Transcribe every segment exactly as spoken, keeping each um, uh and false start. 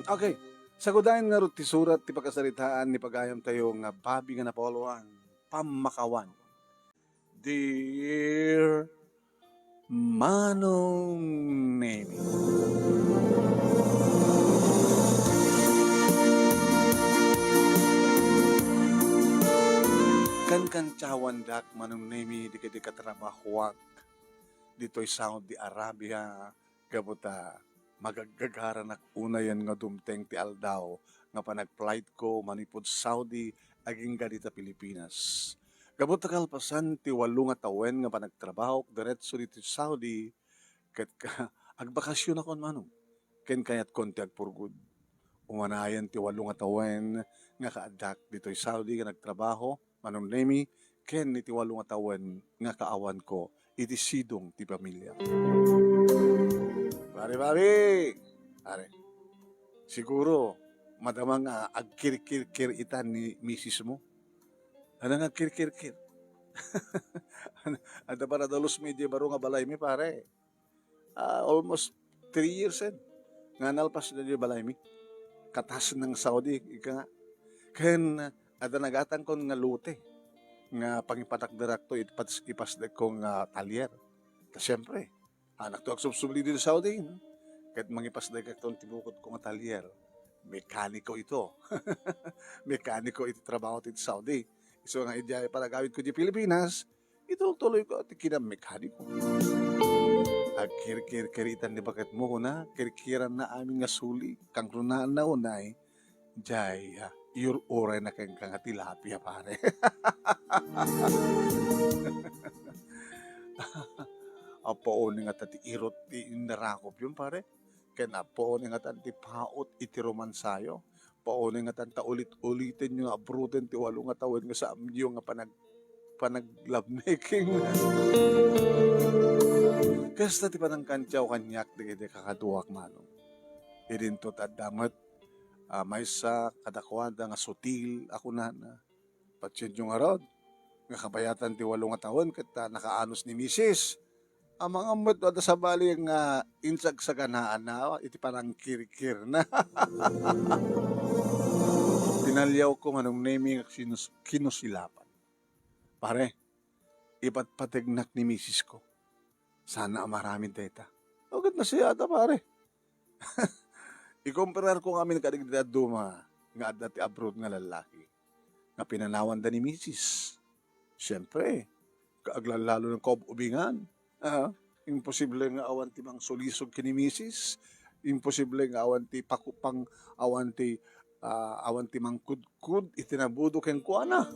Okay, sagudayen ngarud ti surat ti pakasaritaan ni pagayamtayo nga babi nga napauluan, pammakawan. Dear Manong Nemi. Kankantyawandak, Manong Nemi, dagiti katrabahoak ditoy Saudi Arabia, gapu ta magaggagaranak unayen nga dumteng ti aldaw nga panag-flightko manipud Saudi agingga dita Pilipinas. Gapu ta kalpasan ti walo nga tawen nga panagtrabahok diretso ditoy Saudi, ket ka-, agbakasionakon, Manong, ken kayatkon ti agpurgod. Umanayen ti walo nga tawen nga kaaddak ditoy Saudi nga nagtrabaho, Manong Nemi, ken iti walo nga tawen nga kaawanko iti sidong ti pamilya. Pare, pare! Pare, siguro, madama nga agkirkirkir itan ni misis mo. Ano nga agkirkirkir? Adda para dalos media baro nga balay mi, pare. Ah, almost three years, eh, nga nalpas daydiay balaymi. Katas ng Saudi, ika nga. Ken, ah, adda nagatankon nga lote nga pangipatakderakto ipas-, ipasdekko nga talyer. Ta siyempre, anakto agsubsubli ditoy Saudi, no? Ket mangipasdekakton ti bukodko nga talyer. Mekaniko ito. Mekaniko iti trabaho ti Saudi. Isu nga idiay panagawidko di Pilipinas, itultuloyko ti kinammekaniko. Agkirkirkir itan ni baketmo, kuna, kirkiranna amin nga suli, kangrunaanna unay, jay, ah, iyur-urayna kenka nga tilapia, pare. Apo, uni nga ta ti irot ti innarakop yun, pare. Ken apo, uni nga ta ti paot iti romansayo. Paunay nga tan ta ulit-uliten nga abroten ti walo nga tawen nga saamyo nga panag-, panag-lovemaking. Kasta ti panangkantiaw kaniak dagiti kakaduak, Manong. Idinto ta adda met, ah, maysa kadakuada nga sutil a kunana, "Patienyo ngarud, nga kabayatan ti walo nga tawen ket, ah, nakaanus ni misis." Amangan met no adda sabali nga insagsaganaanna iti panangkirkirna. Pinaliawko, Manong Nemi, nga sinus-, kinusilapan. Pare, ipatpategnak ni misisko. Sana a maramid dayta. O, ket nasayaat, pare. Ikompararko ngamin kadagiti dadduma nga adda ti abroad nga lallaki nga pinanawanda ni misis. Siempre, ka-, aglalalo ng kaub-ubingan. Ah, imposible nga awan ti mangsulisog ken ni misis. Imposible nga awan ti paku-, pang-, awan ti, ah, awan ti mangkudkod iti nabudo kenkuana.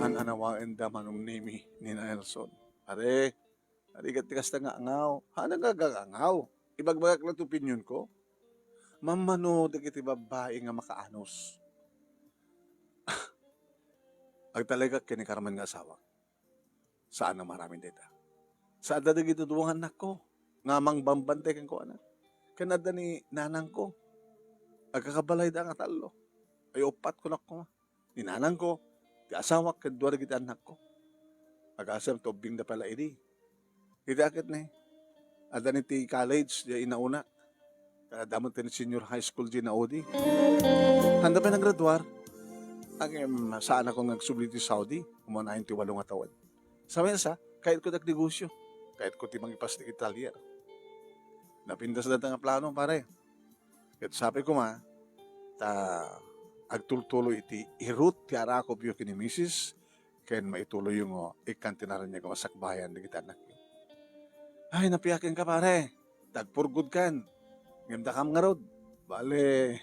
An-anawaenda, Manong Nemi, ni Nelson. Pare, Arigat ti kasta nga angaw. Haan nga agangaw. Ibagbagak lang ti opinionko. Mammano dagiti babbai nga makaanus. Agtalekak ken ni Carmen nga asawak. Saan a maramid dayta. Sa adda dagiti dua nga annakko nga mangbambantay kenkuana. Ken adda ni nanangko. Agkakabalayda nga tallo. Ay, uppat kunak koma. Ni nanangko, ti asawak, ken dua dagiti annakko. Agasem ti ubbingda pay la idi. Iti aketna, adda ni ti college, diay inauna. Adda met ti senior high school, diay inaudi. Haan da pay nagraduar. Ngem, saanakon nga agsubli ti Saudi, umanayon ti walo nga tawen. Sa maysa, kayatko ti agnegosyo. Kayatko ti mangipas ti talyer. Napintas dayta nga plano, pare. Ket sapay koma, ta agtultuloy iti irut ti arakopyo ken ni misis, ken maituloyyo nga ikkan ti naraniag a masakbayan dagiti annakyo. Ay, napiak kenka, pare. Tagpurgod kan. Ngem dakam ngarud. Bale,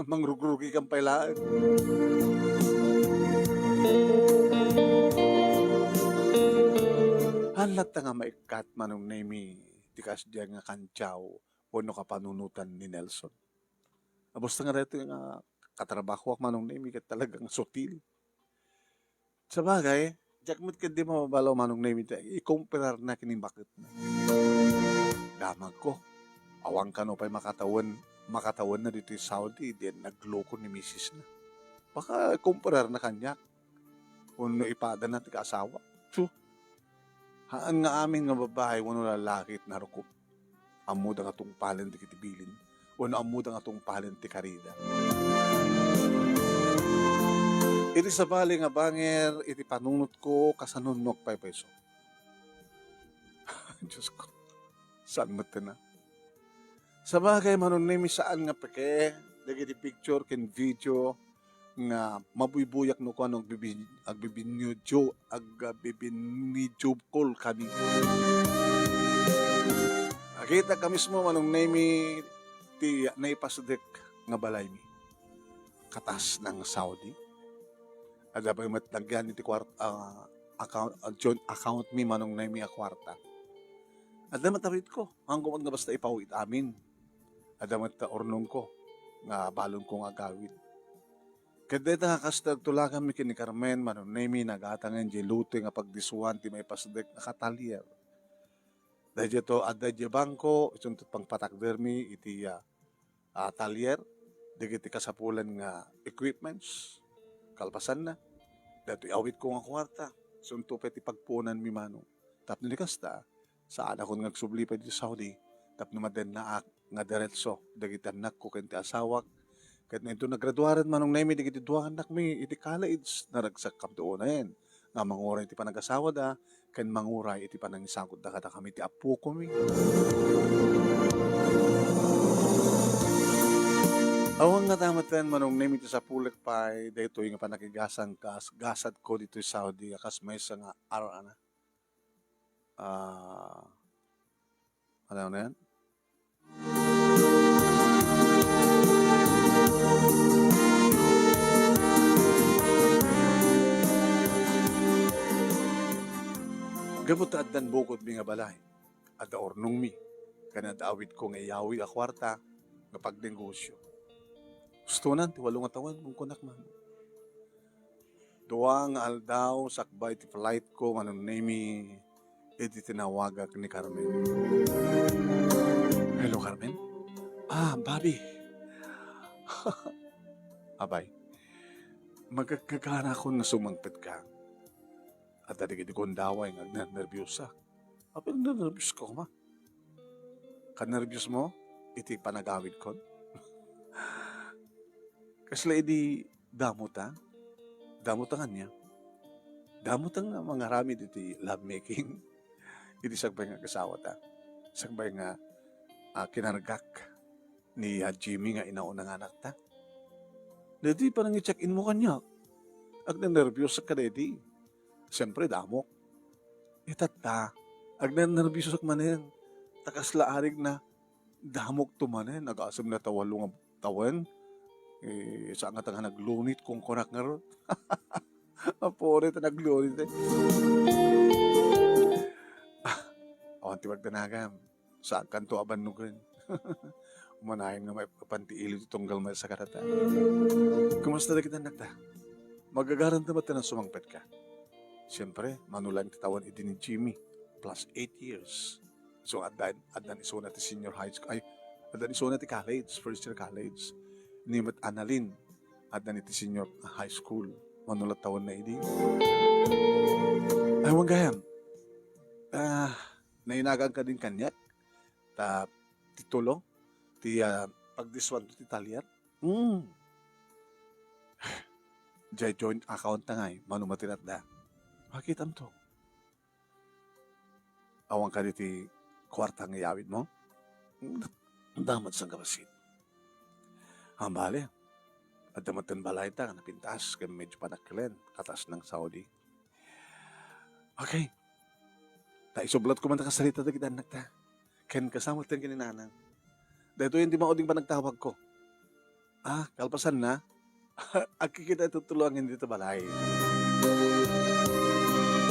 mangrugrugi kan pay laeng. Haan latta nga maikkat, Manong Nemi, ti kasdiay nga kantiaw wenno kapanunotan ni Nelson. Abus ta nga daytoy nga katrabahoak, Manong Nemi, ket talagang sutil. Sabagay, diak met ketdi mababalaw, Manong Nemi, ta ikompararna ken ni baketna. Damagko, awan kano pay makatawen, makatawenna ditoy Saudi, diay nagloko ni misisna. Baka ikompararna kaniak. Wenno ipadana ti kaasawa. Su, haan nga amin nga babbai wenno lalaki ti narukop. Ammoda nga tungpalen dagiti bilin, wenno ammoda nga tungpalen ti karida. Iti sabali nga banger iti panunotko, kasano no agpaypayso? Diosko, saan met ti na? Sabagay, Manong Nemi, saan nga peke dagiti picture ken video nga mabuybuyak no kuan, agbibin-, agbibinidyo, agbibinidyo call kami. Nakitak mismo, Manong Nemi, ti naipasdek nga balaymi. Katas nang Saudi. Adda pay met nagyan iti kuart-, ah, account, ah, joint account mi, Manong Nemi, a kuarta. Adda met awitko. Haanko met nga basta ipawit amin. Adda met ta urnongko nga balonko nga agawid. Ket dayta nga kasta agtulaganmi ken ni Carmen, Manong Nemi, nagatangen diay lote nga pagdisuan ti maipasdek a katalier. Daydiay to, adda diay bangko, isunto pangpatakdermi iti, ah, ah, talyer, dagiti kasapulan nga equipments, kalpasanna. Daytoy awitko nga kuarta, isunto pay ti pagpuonanmi, Manong. Tapno ni kasta, saanakon nga agsubli pay ditoy Saudi, tapno madennaak nga diretso dagiti annakko ken ti asawak. Ket no inton nagraduaren, Manong Nemi, dagiti dua nga annakmi iti college, naragsakkami unayen nga manguray iti panagasawada ken manguray iti panangisagutda kadakami ti appokomi. Awan ngata metten, Manong Nemi, ti sapulek pay daytoy nga pannakigasang kas-, gasadko ditoy Saudi a kas maysa nga ar-, ana, ah, ano na yan? Gapu ta addan bukodmi nga balay, adda urnongmi, ken adda awitko nga iyawid a kuarta nga pagnegosyo. Hustonan ti walo nga tawen, kunkunak man. Dua nga aldaw sakbay ti flightko, Manong Nemi, idi tinawagak ni Carmen. Hello, Carmen? Ah, Bobby. Abay, magagagana akon nga sumangpetka. Adda dagiti gundaway nga agnernerbiosa. Apay, nernerbioska koma? Kanerbiosmo iti panagawidkon? Kasla idi damota? Damota nga ania? Damota nga mangaramid iti lovemaking? Idi sakbay nga agasawata? Sakbay nga, ah, kinargak ni, ah, Jimmy nga inauna nga anakta? Daydi panangi-check-inmo kaniak. Agnernerbiosak kadaydi. Siempre, damok. Itatta, agnernerbiosak manen. Ta kasla arigna, damokto manen. Agasem la ta walo nga tawen. Eh, saan nga ta nga naglunit, kunkunak ngarud. Apuri ta naglunit, eh. Ah, awan ti pagdanagam. Saankanto a bannogen. Umanayon nga maipapan ti ili ti tunggal maysa kadata. Kumusta dagiti annakta? Magagaranta met ti sumangpetka? Siempre, mano laeng ti tawen idi ni Jimmy, plus eight years. So, addan, addan isuna ti senior high school, ay, addan isuna ti college, first year college. Ni met Annalyn, addan iti senior high school. Mano la tawenna idi? Ay, wan gayam. Ah, nainagan kadin kaniak, ta ti tulo, ti, ah, pagdisuanto ti talyer. Hmm. Diay joint account ta ngay, mano met ti natda. Makitamto. Awan kadi ti kuarta nga iyawidmo? Hmm, damat sangkabassit. Ambali, adda met ten balayta nga napintas ken medyo panakkelen, katas nang Saudi. Okay. Ta isublatko man ta kasarita dagiti annakta. Ken kasta met ti nanang. Daytoy ti mauding panagtawagko. Ah, kalpasanna, agkikita iti tulo a ngin dita balay.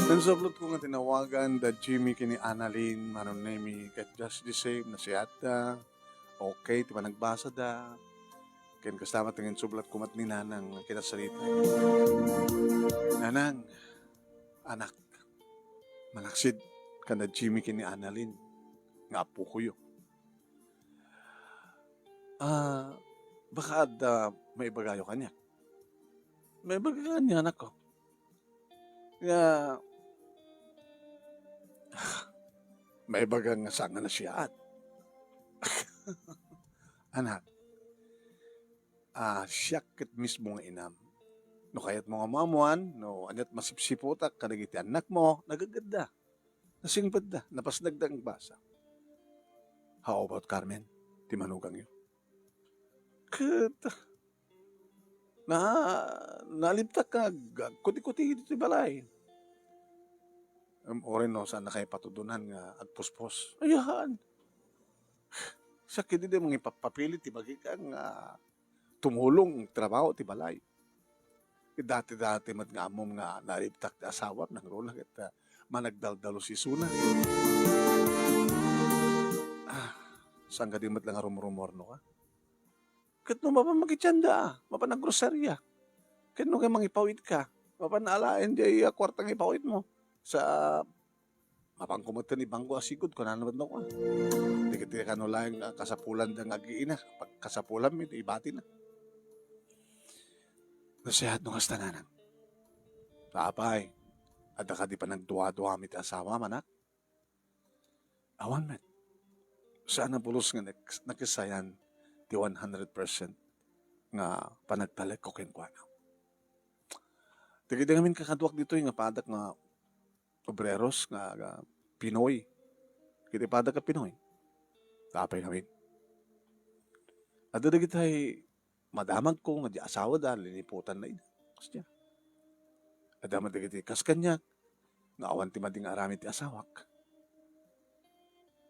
Nansublatko nga tinawagan da Jimmy ken ni Annalyn, Manong Nemi, ket just the same, nasiatta. Okay ti panagbasada. Ken kasta met nga insublatko met ni Nanang nga kinasarita. Nanang, anak, manaksid kan da Jimmy ken ni Annalyn nga appokoyo. Ah, baka adda maibagayo kaniak? Maibaga kaniak, anakko. Nga, maibaga nga saan nga nasiaat. Anak, ah, siak ket mismo nga inam. No kayatmo nga maammoan, no aniat masipsiputak kadagiti annakmo, nagagedda. Nasingpetda, napasnagda nga agbasa. How about Carmen, ti manugangyo? Ket na-, naliptak nga ag-, agkuti-kuti ditoy balay. Em, uray no, saan na kayo patudunan nga agpuspos? Ayan. Sakit di mangipapapilit ti bagika nga tumulong trabaho ti balay. Dati-dati met nga ammom nga naliptak ti asawam, nangruna ket, ah, managdaldalo isuna. Ah, saan ka di met lang rumrumorno ka? Ket no mapan makitianda, mapan aggroseria. Ket no kay mangipawid ka, mapan alaen diay, ah, kuarta nga ipawid mo. Sa mapan ko met ni bangko a sigud, kunana met no, ah. Dagiti kano laeng, ah, kasapulan da nga agiina, pagkasapulan mi, ibati na. Nasehat no kasta nanang. Apay, adda kadi panagdua-duam iti asawam, anak? Awan met. Saan a pulos nga nak-, nakisayan ti one hundred percent nga panagtalekko kenkuana. Dagiti ngamin kakaduak ditoy nga padak nga obreros nga, nga Pinoy. Dagiti padak nga Pinoy. Apay ngamin. Adda dagiti madamagko nga di asawada, liniputanna ida. Kasdiay. Adda met dagiti kas kaniak, nga awan ti madi nga aramid ti asawak.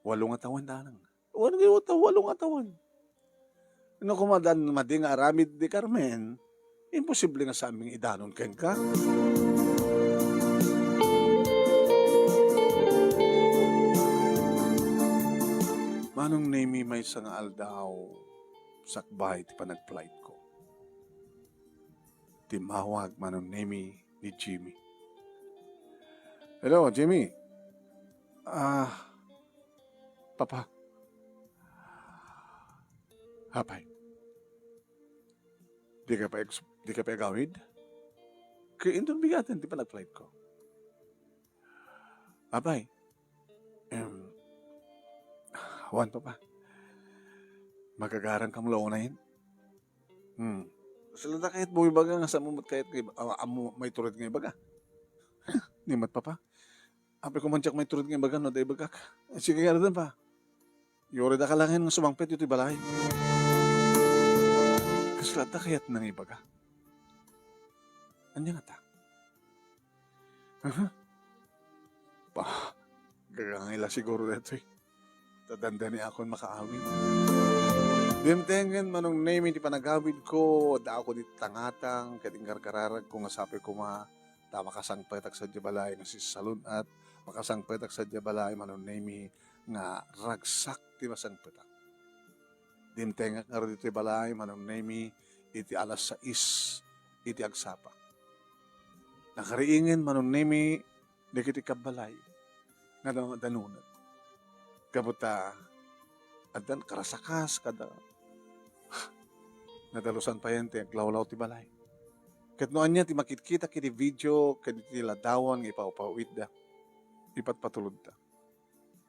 Walo nga tawen danang. Walo nga taw-, walo nga tawen. No kumadan madi nga aramid ni Carmen, imposible nga saanmi nga idanon kenka. Manong Nemi, maysa nga aldaw, sakbay ti panag-flight ko. Timmawag Manong Nemi ni Jimmy. "Hello, Jimmy." "Ah, Papa." "Apay, di ka pa ex-, di ka pa agawid?" "Kay inton bigaten ti panag-flight ko." "Apay, em, awan, Papa. Magagaran kam la unayen." "Hmm. Saan da kayat mo ibaga nga saan mo met kayat nga iba-, ah, ammo maitured nga ibaga?" "Ni met, Papa. Apay ko man diak maitured nga ibaga no adda ibagak." "Sige, ngaruden, Pa. Iyuray da ka laengen nga sumangpet ditoy balay." "Kasla adda kayatna nga ibaga?" "Ania ngata?" "Aha. Pa, gagangay la siguro daytoy. Ta dandaniakon makaawid." Dimtengen Manong Nemi ti panagawidko, addaak idi tangatang, ket inkarkararagko nga sapay koma ta makasangpetak sadiay balay nga sisalun-at, makasangpetak sadiay balay, Manong Nemi, nga ragsak ti masangpetak. Dimtengak ngarud ditoy balay, Manong Nemi, iti alas sais iti agsapa. Nakariingen, Manong Nemi, dagiti kabbalay nga da-, danunen. Gapu ta addan karasakas kada nadalusan payen ti aglawlaw ti balay. Ket no ania ti makitkitak iti video ken iti ladawan nga ipaw-pawidda, ipatpatulodda.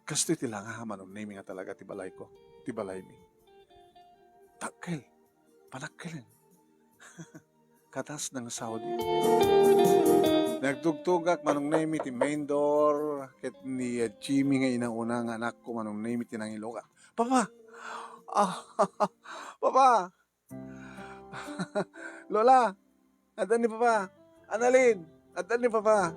Kastoy ti langa, Manong Nemi, nga talaga ti balayko, ti balaymi. Dakkel, panakkilen. Katas nga Saudi. Nagtugtugak, Manong Nemi, ti main door, ket ni Jimmy nga inauna nga anakko, Manong Nemi, ti nangiloka. "Papa! Ah, Papa!" "Lola, adda ni Papa. Annalyn, adda ni Papa."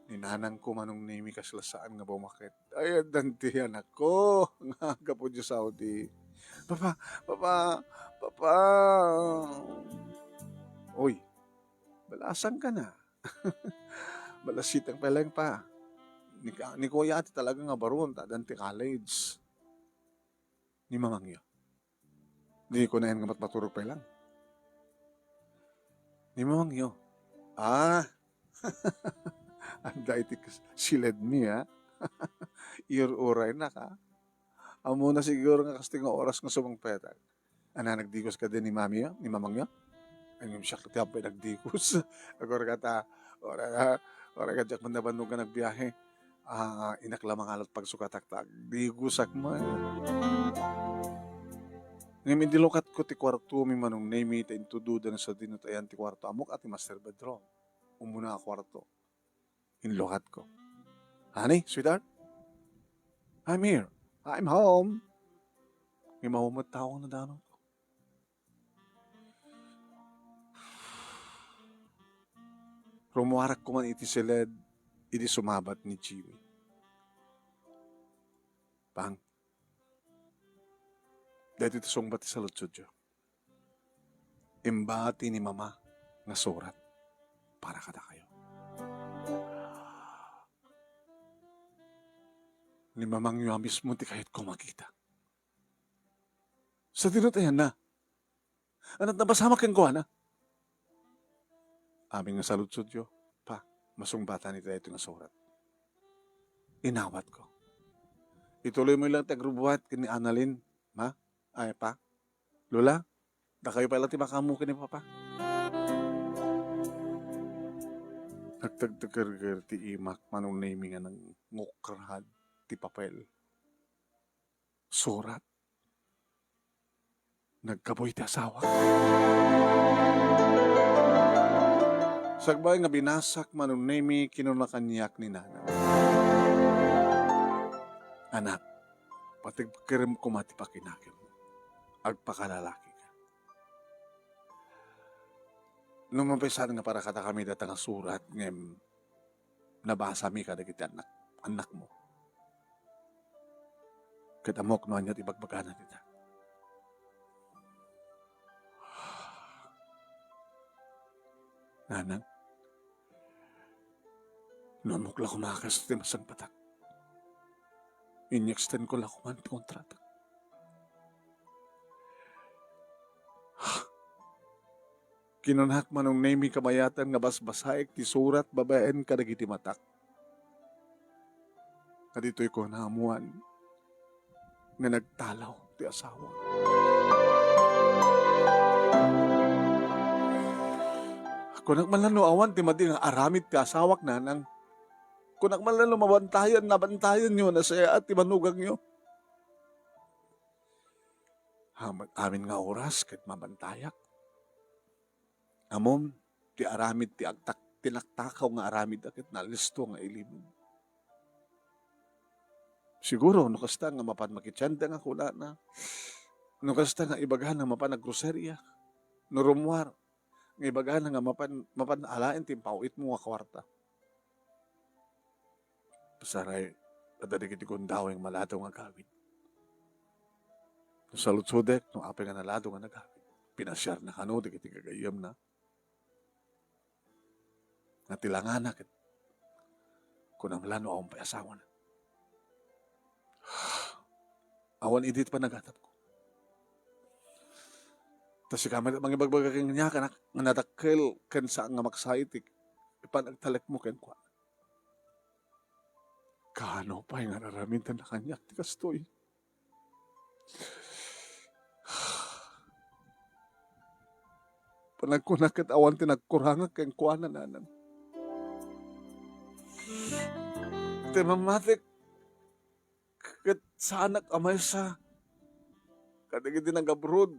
Ni nanangko, Manong Nemi, kasla saan nga bumaket. Ay, addan ti anakko nga gapu idiay Saudi. "Papa, Papa, Papa." "Uy, balasang ka na." "Balasitang pay laeng, Pa. Ni ka-, ni Kuya ti talaga nga baron, ta addan ti college." "Ni mamangyo?" "Di ko naen nga matmaturog pay lang." "Ni mamangyo?" "Ah, adda iti kas-, siledmi, ha? Iyur-uraynak, ha? Ammona siguro nga kastoy nga oras nga sumangpetak. Ania, nagdikos kadi ni mamiyo, ni mamangyo?" "Ay, ngem siak ti apay nagdikos." "Agora kata, ora, ora ka diak man nabannog nga nagbiahe. Ah, innak la mangalat pagsukatak ta agdigosak met. Ngem idi lukatko ti kuartomi, Manong Nemi, ta intudodan sadino ti ayan ti kuarto. Ammok a ti master bedroom. Umuna a kuarto. Inlukatko. "Honey, sweetheart? I'm here. I'm home." Ngem awan met tao nga nadanonko. Rummuarak koman iti siled idi sumabat ni Jimmy. "Pang, daytoy ti sungbat ti saludsodyo. Imbati ni Mama nga surat para kadakayo. Ni Mamangyo a mismo ti kayatko makita." "Sadino ti ayanna? Ania ti nabasamak kenkuana?" "Amin nga saludsodyo, Pa, masungbatan iti daytoy nga surat." Inawatko. "Ituloymo lang ti agrubbuat ken ni Annalyn, Ma, ay, Pa. Lola, dakayo pay la ti makaammo ken ni Papa." Nagtagtagerger ti imak, Manong Nemi, nga nangukrad ti papel. Surat. Nagkabuy ti asawa. Sakbay nga binasak, Manong Nemi, kinuna kaniak ni Nanang, "Anak, patigkerem koma ti pakinakem. Agpakalalakika. No mapisan nga para kadakami dayta nga surat, ngem nabasami kadagiti annak-, annakmo. Ket ammok no ania ti ibagbagana dita." "Nanang, no ammok la koma a kas ti masungbatak, in-extend ko la koma ti kontratak." Kinunak, Manong Nemi, kabayatan nga basbasaek ti surat babaen kadagiti matak. Kaditoy ko naammuan nga nagtalaw ti asawa. Kunak man la no awan ti madi nga aramid ti asawak, Nanang. Kunak man la no mabantayan, nabantayanyo, nasayaat ti manugangyo. Am-, amin nga oras ket mabantayak. Ammom ti aramid ti agtak-, tinaktakaw nga aramid a ket nalisto nga ilimen. Siguro, no kasta nga mapan makitienda nga kunana, no kasta nga ibagana mapan aggroseria, no rummuar nga ibagana nga mapan, mapan alaen ti impaw-itmo nga kuarta. Pasaray, adda dagiti gundaway nga maladaw nga agawid. No saludsodek, no apay nga naladaw nga nagawid, pinasiarna kano dagiti gagayyemna. Nga ti langana ket kunam la no awan pay asawana. Awan idi ti panagatapko. Ta sika met mangibagbaga kaniak nga nadakkel ken saan nga maksayo ti panagtalekmo kenkuana. Kaano pay nga ar-aramidna kaniak ti kastoy? Panagkunak ket awan ti nagkurangak kenkuana, Nanang. Ti mammatik ket saanak a maysa kadagiti nag-abroad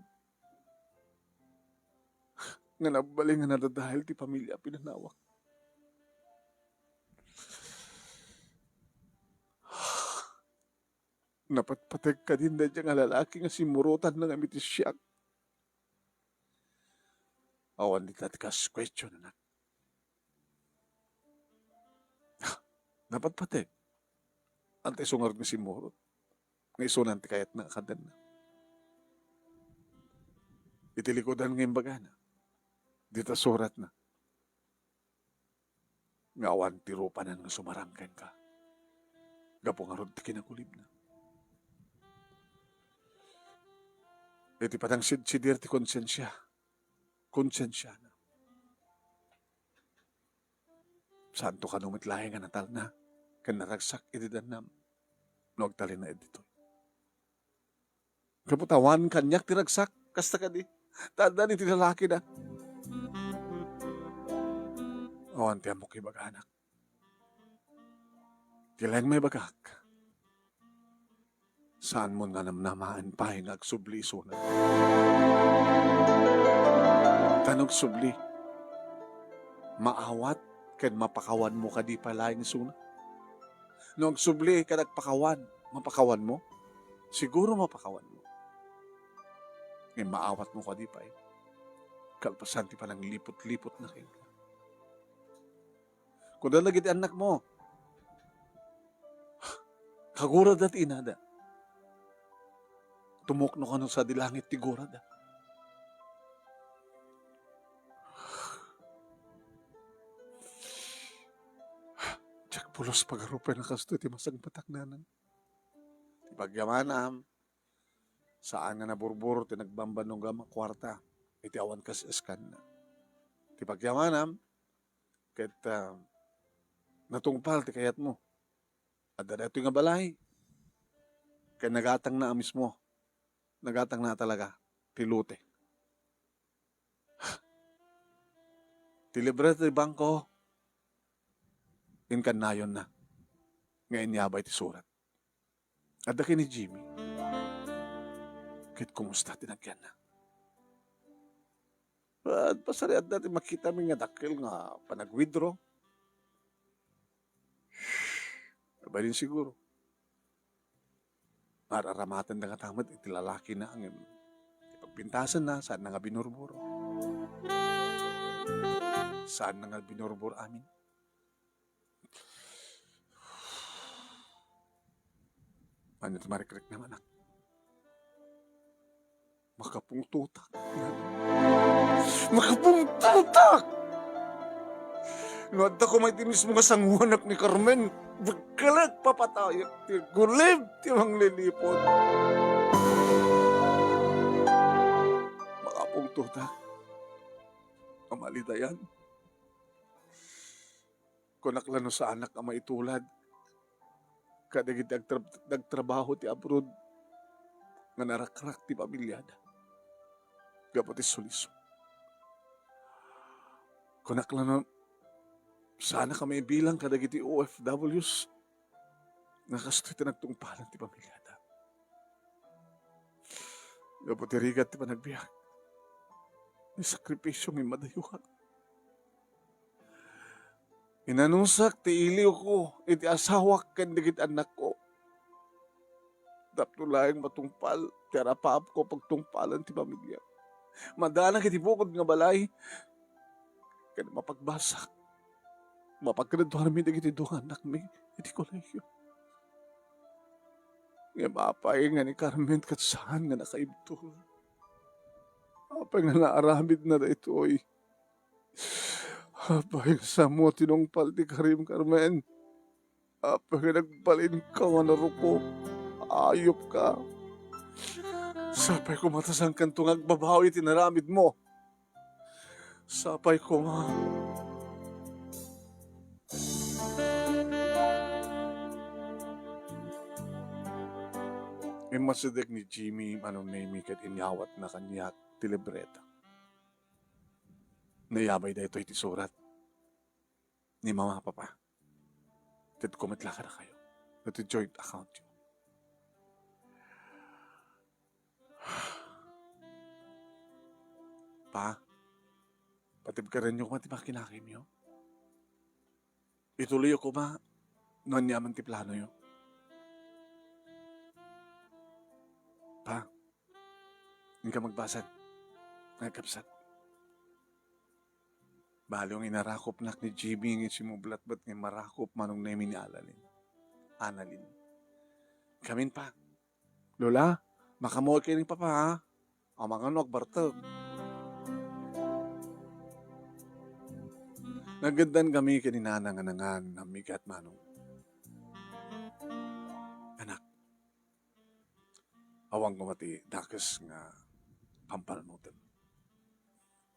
nga nagbalin nga nadadael ti pamilia a pinanawak. Napatpateg kadin daydiay nga lalaki nga simmurotanna ngem iti siak. Awan dita ti kas question, anak. Napatpateg. Anta isu ngarud nga simmurot nga isunan ti kayatna a kadenna. Iti likudan nga imbagana, dita suratna nga awan ti rupanan nga sumarang kenka gapu ngarud ti kinakulibna. Iti panangsidsidir ti konsensia, konsensiana. Saanto kano met laeng nga natalna ken naragsak iti dannam no agtalina ditoy. Gapu ta awan kaniak ti ragsak, kasta kadi, ta addan iti lalakida. Awan ti ammok ibaganak. Ti laeng maibagak, saanmon nga namnamaen pay nga agsubli isuna. Ta no agsubli, maawat ken mapakawanmo kadi pay laeng isuna? No agsubli ken agpakawan, mapakawanmo? Siguro mapakawanmo. Ngem maawatmo kadi pay kalpasan ti panangliput-liputna kenka? Kuna dagiti annakmo, "Kagurada ti inada. Tumukno kano sadi langit ti gurada." Diak pulos pagarupen a kastoy ti masangpetak, nanang. Ti pagyamanam, saan nga naburbor ti nagbambanogam a kuarta iti awan kas-eskanna. Ti pagyamanam, ket, ah, natungpal ti kayatmo. Adda daytoy nga balay, ken nagatangna a mismo. Nagatangna talaga ti lote. Ti libreta ti bangko, inkannayonna nga inyabay ti surat. Adda ken ni Jimmy. Ket kumusta ti nagyanna? At pasariadda ti makitami nga dakkel nga panag-withdraw. Mabalin siguro. Mararamatenda ngata met iti lalakina, ngem ti pagpintasenna, saanna nga binurburo. Saanna nga binurburo amin. Ania ti marikriknam, anak? Makapungtotak. Makapungtotak! No adda koma iti mismo nga sanguanak ni Carmen, bekkelek, papatayak ti gulib ti mangliliput. Makapungtotak. Amalidayan. Kunak la no saanak a maitulad kadagiti agtra-, nagtrabaho ti abroad nga narakrak ti pamiliada gapu ti sulisog. Kunak la no saanak a maibilang kadagiti O F Ws nga kastoy ti nagtungpalan ti pamiliada. Gapu ti rigat ti panagbiag, ni sakripisio nga immadayuak. Inanusak ti iliwko iti asawak ken dagiti annakko. Tapno laeng matungpal ti arapaapko pagtungpalan ti pamiliak. Madana iti bukod nga balay ken mapagbasak. Mapaggraduarmi dagiti dua nga annakmi iti kolehiyo. Ngem apay nga ni Carmen ket saan nga nakaibtur? Apay nga naaramidna daytoy? Apay nga samo tinungpal ti karim, Carmen? Apay nga nagbalinka nga narukop? Ayupka. Sapay koma ta saankanto nga agbabawi ti naramidmo. Sapay koma. Immasideg ni Jimmy manong Nemi ket inyawatna kaniak ti libreta. Nayabay daytoy ti surat ni Mama, Papa. Itedko met la kadakayo. Iti joint account yo. Pa, patibkadanyo koma ti makinakimyo. Ituloyyo koma no aniaman ti planoyo. Pa, inka magbasag. Nga kabsat. Baliw nga inarakopnak ni Jimmy nga simublatbat nga marakop manong Nemi ni Alalin. Analin. Kamin, Pa. Lola, makaammoka ni Papa, ha? Amangan no agbartek. Nageddan kami ken ni Nana nga nangan a migat manong. Anak, awan koma ti dakes nga pampalnutem.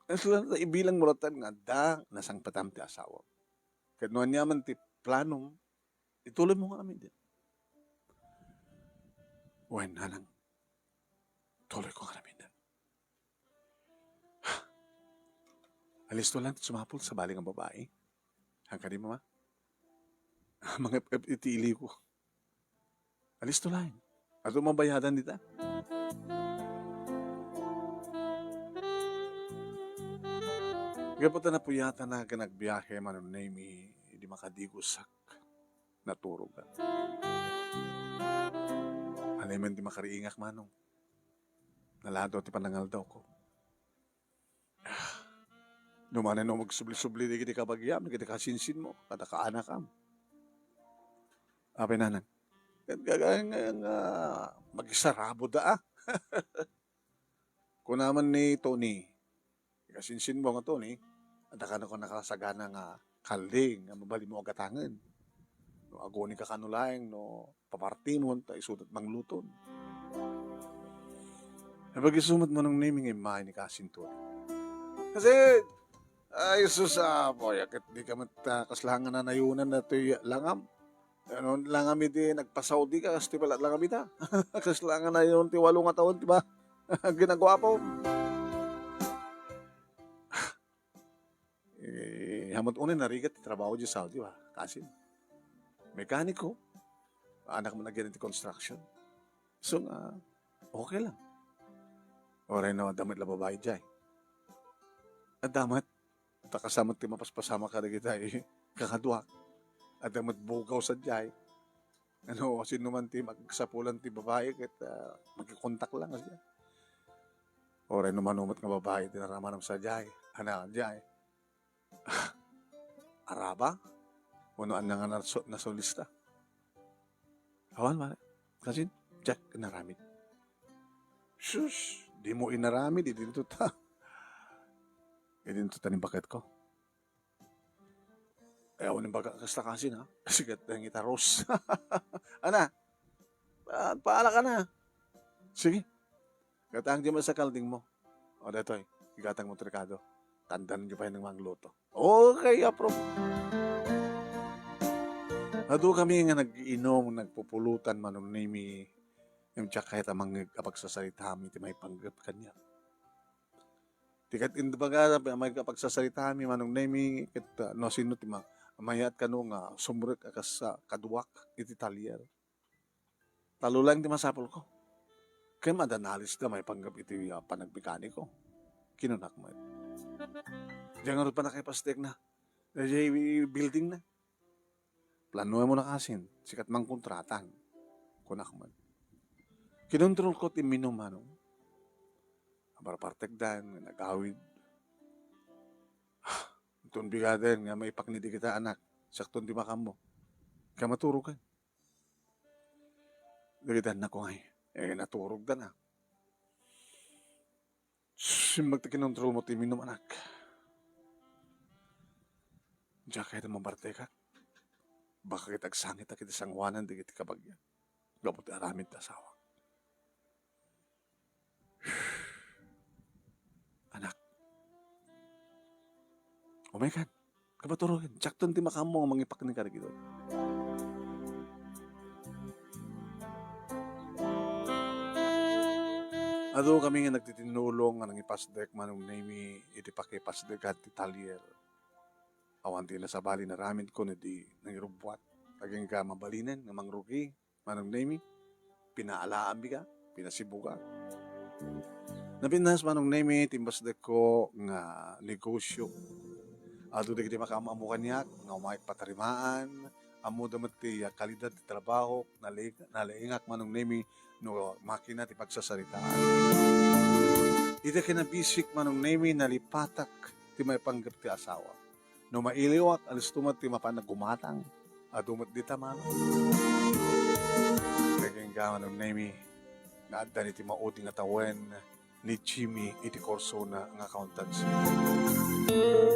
Isla ta ibilang mo latta nga adda nasangpetam ti asawam. Ket no aniaman ti planom, ituloy mo nga amin din. Wen, nanang, tuloy ko nga amin din. Alisto lang ti sumapul sa bali nga babai. Hangkadi, Mama? Mangep-ep iti iliwko. Alisto laeng. Adu mabayadan dita. Gapu ta napuyatan a ken agbiahe, Manong Nemi, idi makadigosak, naturog. Ania man ti makariingak, Manong? Naladaw ti panangaldawko. No manen no magsubli-subli dagiti kabagiam, dagiti kasinsinmo, kada kaanakam. Apay, Nanang? Ket nga, nga, nga, magisarabo da, ah. Kuna man ni Tony, kasinsinmo nga Tony, adda kano nakasagana nga kalding nga mabalinmo a gatangen. No agunika kano laeng no papartimon, ta isudat mangluton. Ay, pag-isu met Manong Nemi nga immay ni Kasin Tony. Kasi, ay, sus, ah, boy, ket di ka met, ah, kasla nga nanayonan datoy langam. Ano, langam idi nagpa-Saudi ka, kas ti pala langam ita. Kasla nga nayon ti walo nga taon, di ba? Ginaguapo. Eh, hamat unay narigat ti trabaho di Saudi, ba? Kasin. Mekaniko. Anak man agyan ti construction. So nga, okay lang. Oray no, adda met la babae jay. Adda met, ta kasamat ti mapaspasamak kadagiti kakaduak. Adda met bugaw sadiay. Ano, sino man ti magsapulan ti babae, ket, ah, makikontak lang sadiay. Oray no mano met nga babae ti naramanam sadiay. Ana, jay. Araba? Wenno ania nga naso-, nasolista? Awan, mare. Kasin, Jack, inaramid. Sus, dimo inaramid, idinto ta. Idinto ta ni baketko. Ay, awan ni baga kasta kasin, ha? Sigat na ngita, Rose. Ana, pa-, paala ka na. Sige. Gatang di man sa kalding mo. O, detoy, igatang mo trikado. Tandaan nyo pa yung mangluto. Okay, approve. Adu kami nga nag-iinom, nagpupulutan, Manong Nemi, yung tiyak kaya tamang apagsasarita mi, ti may panggap kanya. Ti ket, imbaga, may apagsasarita mi, Manong Nemi, ket, ah, no, sino ti ma-, mayat kano nga sumrek a kas, ah, kaduak iti talyer. Talo laeng ti masapulko. Ken adda nalisda maipanggep iti, ah, panagmekaniko. Kinunak met. Diay ngarud pannakaipasdekna. Diay buildingna. Planoem a kasin, sikat mangkontratan. Kunak met. Kinontrolko ti imminum, Manong. Aparpartekdan, nagawid. Inton bigaden nga maipaknit dagita anak, siakton ti makammo. Ket maturogen. Dagiti annakko ngay, eh, naturogda na. Simmag ti kinontrolmo ti imminum, anak. Diak kayat a mabartekak. Baka ket agsangitak iti sangoanan dagiti kabagian. Gapu ti aramid ti asawak. Anak. Umaykan. Kapaturogen. Siakton ti makammo nga mangipakni kadagitoy. Adu kami nga nagtitinnulong nga nangipasdek, Manong Nemi, iti pakipasdekan ti talyer. Awan ti nasabali nga aramidko no di nangirubbuat. Agingga mabalinen nga mangrugi, Manong Nemi, pinaalaanmi ka, pinasibugak. Napintas, Manong Nemi, ti imbasdekko nga negosyo. Adu dagiti makaam-ammo kaniak nga umayek patarimaan, ammoda met ti kalidad ti trabaho, nali-, nalaingak, Manong Nemi, no makina ti pagsasaritaan. Iti kinabisik, Manong Nemi, nalipatak ti maipanggep ti asawa. No mailiwak, alisto met ti mapan a gumatang. Adu met dita, Manong. Agingga, Manong Nemi, nga adda ni ti maudi nga tawen ni Jimmy iti kursona nga accountancy.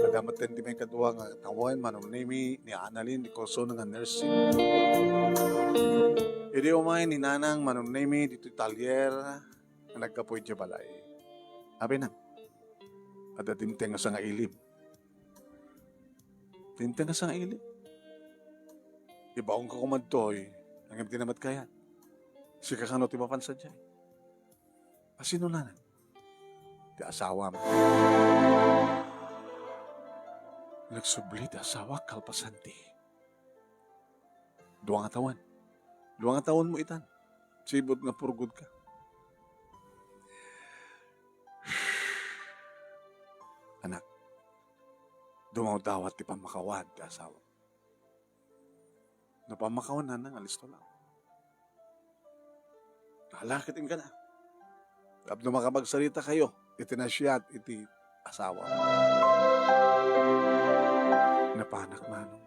Adda met ti maikadua nga tawen, Manong Nemi, ni Annalyn iti kursona nga nursing. Idi umay ni Nanang, Manong Nemi, ditoy talyer nga naggapu idiay balay. Apay, Nang, adda dimteng a sangailim. Dimteng a sangailim. Ibaonka koma ditoy, ngem di na met kayat. Sika kano ti mapan sadiay? A sino, Nanang? Ti asawam. Nagsubli ti asawak kalpasan ti Dua nga tawen. Dua nga tawenmo itan. Sibud nga purgod ka. Anak, dumawdawat ti pammakawan ti asawa. No pammakawan, nanang, alisto lang. Ala ket inkana. Tapno makapagsaritakayo iti naasiat iti asawa. Napanak, manong.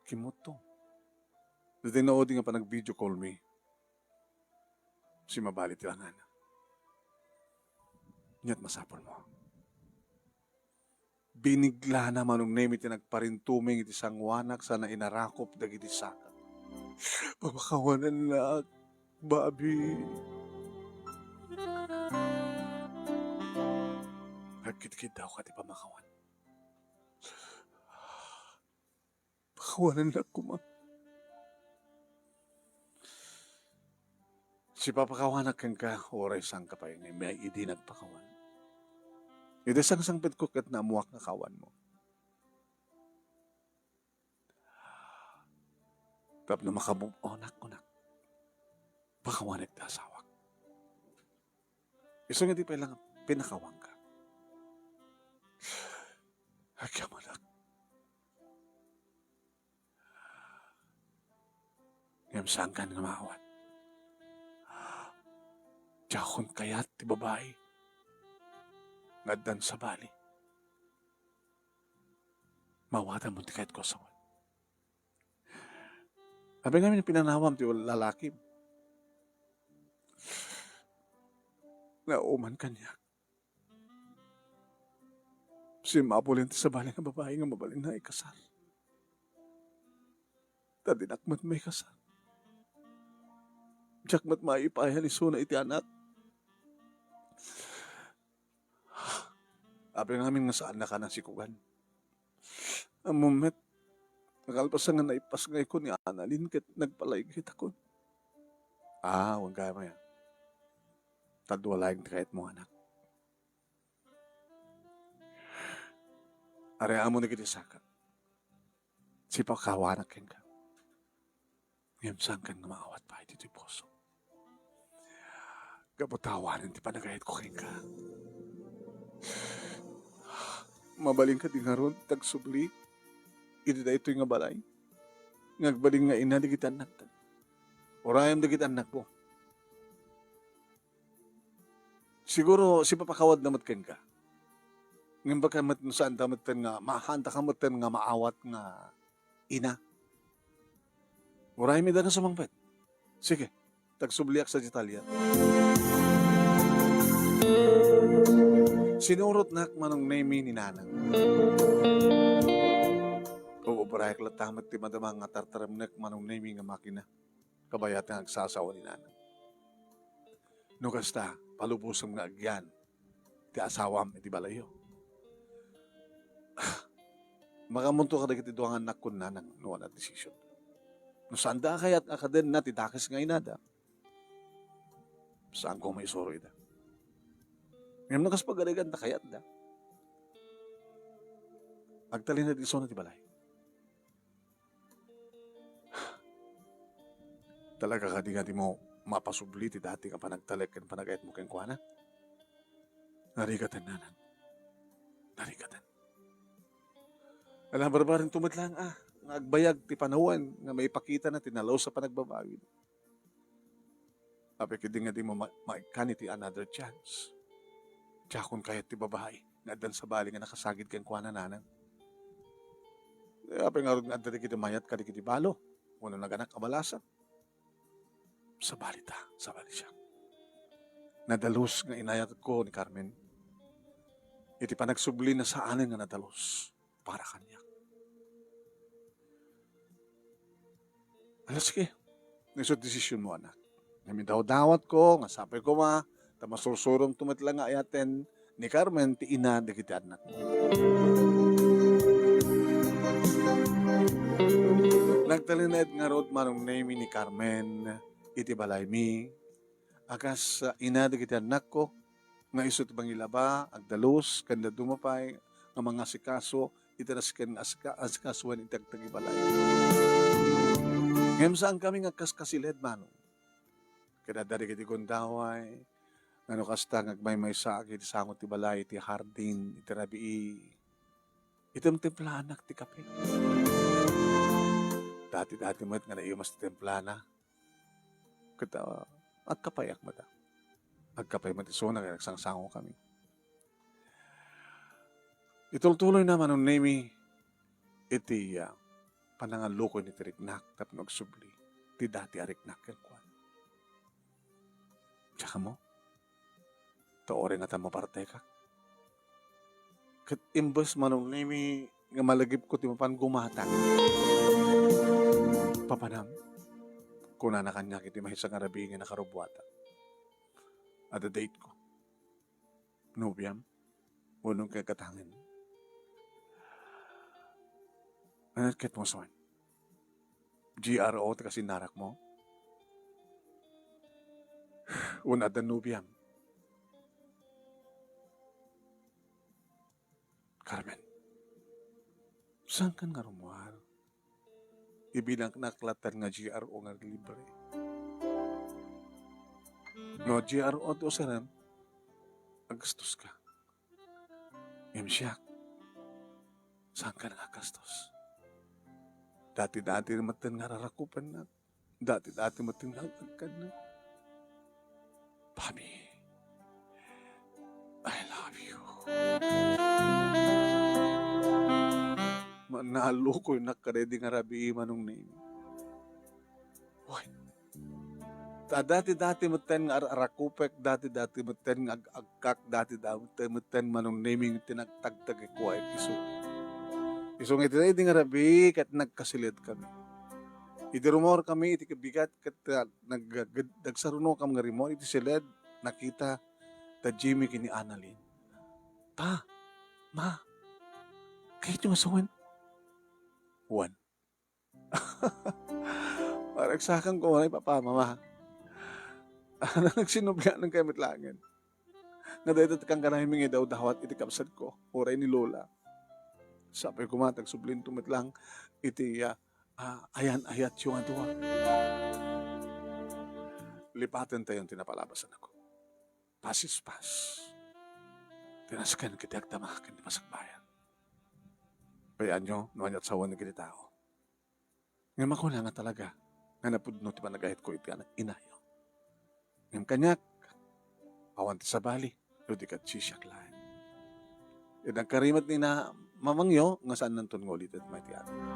Kimutto. Ditoy naudi nga panag-video call mi. Simmabali ti langana. Ket masapulmo. Biniglana, Manong Nemi, ti nagparintumeng iti sangoanak sana inarakop dagiti saka. Pamakawanannak, babi. Agkidkiddawka ti pamakawan. Pakawanannak koma. Sipapakawanak kenka, uray saanka pay nga immay idi nagpakawan. Iti sangsangpetko ket naammoak nga kawanmo. Tapno maka-move on-ak, kunak, pakawanek ti asawak. Isu nga di pay lang pinakawanka. Agyamanak. Ngem saankan nga maawat. Diakon kayat ti babai nga addan sabali. Maawatanmo ti kayatko a sawen. Apay ngamin pinanawam ti lalakim? Nauman kaniak. Simmapulen ti sabali nga babai nga mabalinna ikasar. Ta dinak met maikasar. Diak met maipayan isuna iti anak. Apay ngamin nga saannaka nasikugan? Ammom met, nakalpasan nga naipasngayko ni Annalyn ket nagpalaygaytakon. Ah, wen gayam aya. Ta dua laeng ti kayatmo, anak. Aramidmo dagiti saka. Sipakawanak kenka. Ngem saankan nga maawat pay ditoy puso. Gapu ta awanen ti panagayatko kenka. Mabalin kadi ngarud ti agsubli iti daytoy nga balay nga agbalin nga ina dagiti annakta? Urayem dagiti annakmo. Siguro, sipapakawanna met kenka. Ngem baka met no saanta metten nga, ma-, saantaka metten nga maawat nga ina. Urayem ida nga sumangpet. Sige, ta agsubliak sadiay tallian. Sinurotnak, Manong Nemi, ni Nanang. Ubrayak latta met ti madama nga tartaremnek, Manong Nemi, nga makina. Kabayat nga agsasawa ni Nanang. No kasta, palubosem nga agyan ti asawam iti balayyo. Makamunto kadagiti dua nga annakko, Nanang, no adda decision. No saanda a kayat a kadenna ti dakes nga inada, saanko maisuro ida. Ngem no kas pagarigan ta kayatda, agtalinaed isuna ti balay. Talaga kadi nga dimo mapasubli ti dati nga panagtalek ken panagayatmo kenkuana? Narigaten, Nanang. Narigaten. Ala, barbarinto met laeng, ah, nga agbayag ti panawen nga maipakitana ti nalus a panagbabawi. Apay ketdi nga dimo ma-, maikkan iti another chance? Diakon kayat ti babai nga addan sabali nga nakasagid kenkuana, Nanang. Eh, apay ngarud nga adda dagiti mayat kadagiti balo wenno naganak a balasang? Sabali ta, sabali siak. Nadalus nga inayatko ni Carmen. Iti panagsublina, saanen nga nadalus para kaniak. Ala, sige. Isu ti desisionmo, anak. Ngem idawdawatko nga sapay koma ta masursuromto met la nga ayaten ni Carmen ti ina dagiti annakmo. Nagtalinaed ngarud, Manong Nemi, ni Carmen iti balaymi a kas, ah, ina dagiti annakko, nga isu ti mangilaba, agdalus, ken dadduma pay nga mangasikaso iti nasken nga asika-, asikasoen iti agtagibalay. Ngem saankami nga agkaskasiled, Manong. Ket adda dagiti gundaway, nga no kasta nga agmaymaysaak iti sango ti balay, iti hardin, iti rabii, item templaanak ti kape. Dati-dati met nga naimas ti templana. Ket, ah, agkapayak met a. Agkapay met isuna ket agsangsangokami. Itultuloyna, Manong Nemi, iti, ah, panangallukoy iti riknak tapno agsubli ti dati a riknak kenkuana. Diak ammo, ta uray ngata mapartekak. Ket imbes, Manong Nemi, nga malagipko ti mapan gumatang. Papanam, kunana kaniak iti maysa nga rabii nga nakarubuatak. Adda date ko. Nobiam, wenno kagkatangen. Ania ket mo suen? G R O ti kasinnarakmo? Wenno adda nobiam? Carmen, saankan nga rummuar? Ibilangnak latta nga G R O nga libre. No G R O ti usarem, aggastoska. Ngem siak, saankan nga aggastos? Dati-dati metten nga rarakupennak. Dati-dati metten nga agkadnak. Bobby, I love you. Manallukoynak kadaydi nga rabii, Manong Nemi. Uy, ta dati-dati metten nga ar-arakupek, dati-dati metten nga ag-agkak, dati-dati metten, Manong Nemi, ti nagtagtagek isu. Isu nga iti daydi nga rabii ket nagkasiled kami. Idi rummuar kami iti kabigat ket, ah, nag-, nag-, nagsarunokam nga rimmuar iti siled, nakita da Jimmy ken ni Annalyn. "Pa, Ma, kayatyo nga sawen?" "Wen." Paragsakan ko, "Ay, Papa, Mama." Nagsinublianan kayo met laengen. Nga dayta ti kankanayon nga idawdawat iti kabsatko, uray ni Lola. Sapay koma ta agsublinto met lang iti, ah, ah, ayan-ayatyo nga dua. Lipatentayon ti napalabas, anakko. Pasispas. Ti nasken ket ti agdama ken ti masakbayan. Bay-anyo no aniat sawen dagiti tao. Ngem makuna nga talaga nga napudno ti panagayatko iti anak inayo. Ngem kaniak, awan ti sabali, no di ket siak laeng. Ket nagkarimet ni na mamangyo nga saannanton nga ulited may ti amin.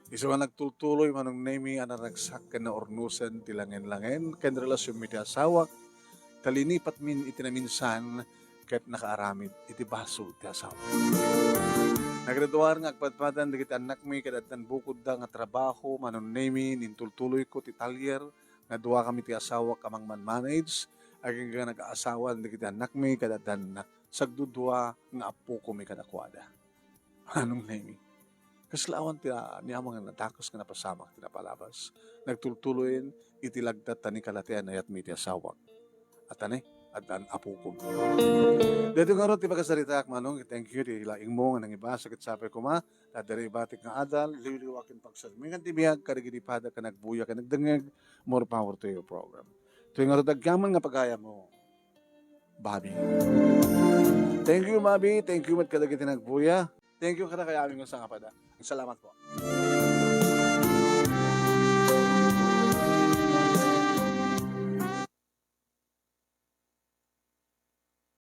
Isu nga nagtultuloy, Manong Nemi, a naragsak ken naurnosen ti langen-langen ken relasionmi ti asawak, ta linipatmin iti naminsan ket nakaaramid iti basol ti asawa. Nagriduar nga agpadpadan dagiti annakmi ket addan bukodda nga trabaho, Manong Nemi, nintultuloyko ti talyer nga duakami ti asawak a mangmanmanage, agingga nag-aasawan dagiti annakmi ket addan sagdudua nga appokomi kadakuada. Manong Nemi, kasla awan ti, ah, ni Ama nga nadakes nga napasamak ti napalabas. Nagtultuloyen iti lagda ta ni kalatian ayatmi ti asawak. At ane, addan apokon. Daytoy ngarud ti pakasaritaak, Manong. Thank you ti laingmo nga nangibasa ket sapay koma, ta adda ibatik nga adal, liwliwa ken pagsalmingan ti biag, kadagiti pada ken agbuya ken agdengngeg, more power to your program. Toy ngarud agyaman nga pagayammo, Bobby. Thank you, Bobby. Thank you met kadagiti nagbuya. Thank you kadakayo amin nga sangapada. Salamat po.